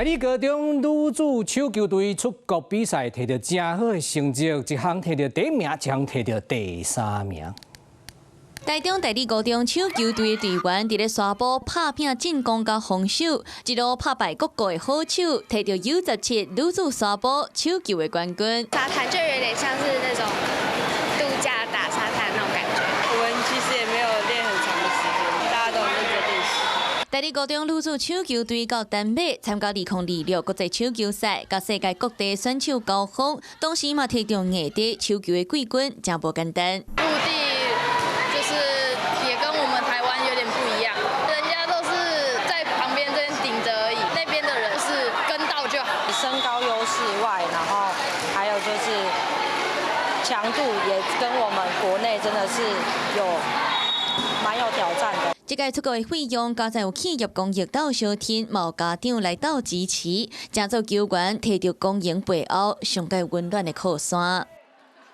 大里高中女子手球隊出國比賽，摕著誠好的成績，一項摕著第一名，一項摕著第三名。台中大里高中手球隊的隊員佇咧沙埔拍拚進攻佮防守，一路拍敗各國的好手，摕著 U17女子沙埔手球的冠軍。沙灘就有點像是那種度假打沙灘那種感覺。我們其實也沒有練很長的時間，大家都很認真練習。大里高中女子手球隊到丹麥參加2026國際手球賽，佮世界各地選手交鋒，同時嘛摕著硬地手球的季軍，誠無簡單。陸地就是也跟我們台灣有點不一樣，人家都是在旁邊這邊頂著而已，那邊的人是跟到就好。身高優勢外，然後還有就是強度也跟我們國內真的是有蠻有挑戰的。這屆出國的費用，加上有企業公益鬥相挺，嘛有家長來鬥支持，成組球員摕著光榮背後，上蓋溫暖的靠山。